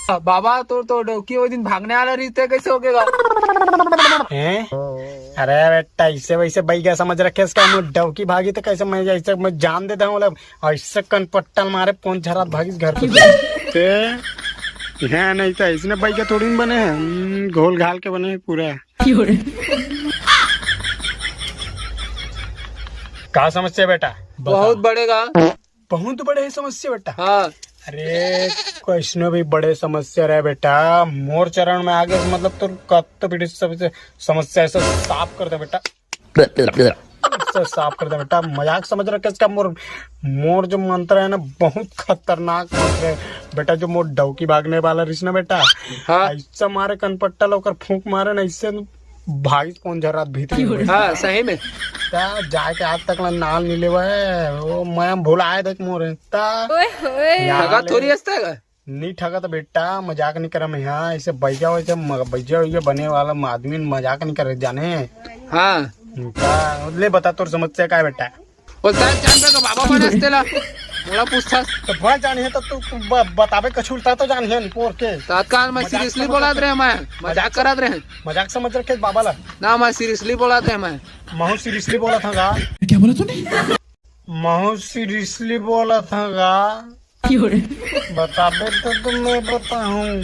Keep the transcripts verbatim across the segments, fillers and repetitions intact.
बाबा, तोर तो डौकी वो दिन भागने वाला रहिस, कैसे हो गया? हैं? अरे बेटा, इसे वैसे बैगा समझ रखे इसका, मैं डौकी भागी तो कैसे मैं ऐसे मैं जान देता हूँ, मतलब ऐसे कनपट्टा ल मारे, पोंछ झरात भागिस घर पे। ते, हाँ, नहीं तो इसने बैगा थोड़ी न बने हैं, हम्म, घोल घाल के बने हैं पूरा। का समस्या बेटा? बहुत बड़े का। बहुत बड़े समस्या बेटा। हाँ। अरे, कैसनो भी बड़े समस्या रहे बेटा, मोर चरण में आगे से मतलब तो कत पीढ़ी सबसे समस्या ऐसा साफ कर दे बेटा। ऐसा साफ कर दे बेटा, मजाक समझ रखे इसका। मोर, मोर जो मंत्र है ना, बहुत खतरनाक मंत्र है बेटा। जो मोर डौकी भागने वाला रिस ना बेटा, हाँ। ऐसा मारे कनपट्टा ल ओकर फूंक मारे ना, इससे भागिस पोंछ झरात भीतरी में। हाँ, सही में। ता जाके आज तक ला नाल नहीं लेवा है, वो मैं भुलाए देख मोर। ता ओए होए। यहाँ ठगा ले। थोड़ी हंसता है। नहीं ठगा तो बेटा, मजाक नहीं करा मैं। हाँ, ऐसे बैजा वैसे म-, बैजा वैजा बने वाला आदमी न मजाक नहीं करे जाने। हाँ। ता ले बता तोर समस्या का है बेटा? बोलता है, जान पे का बाबा बने हंसते ला। मोला पूछता। तो बड़ा जान है तो तू, तू ब-, बताबे कछुलता तो जान है पोर के। तत्काल मैं मजाक seriously समझ बोलत रखे। रहे, मैं मजाक करत रहे। मजाक समझ रखे बाबा ला। ना, मैं seriously बोलत रहे मैं। महू seriously बोला था गा। क्या बोला तूने? महू seriously बोला था गा। बताबे तो तुम मैं बताऊं।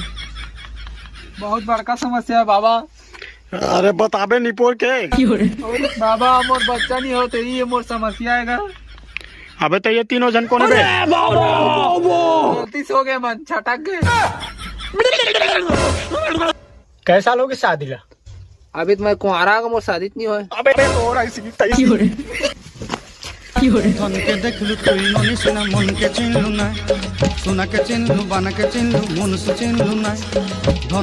बहुत बड़का समस्या है बाबा। अरे बताबे निपोर के। बाबा, मोर बच्चा नहीं होते, ये मोर समस्या है गा। अबे तो ये तीनों जन कोने बे? गलती से हो गए मन, छटक गए। कैसा लोग शादी ला? अभी तो मैं कुंवारा का मोर शादी नहीं होए। अबे बे तोरा इसी तैसी। धन के देखलु तुई मनीष ना मन के चिन्हलु ना, सोना के चिन्हलु, बाना के चिन्हलु, मन से चिन्हलु ना।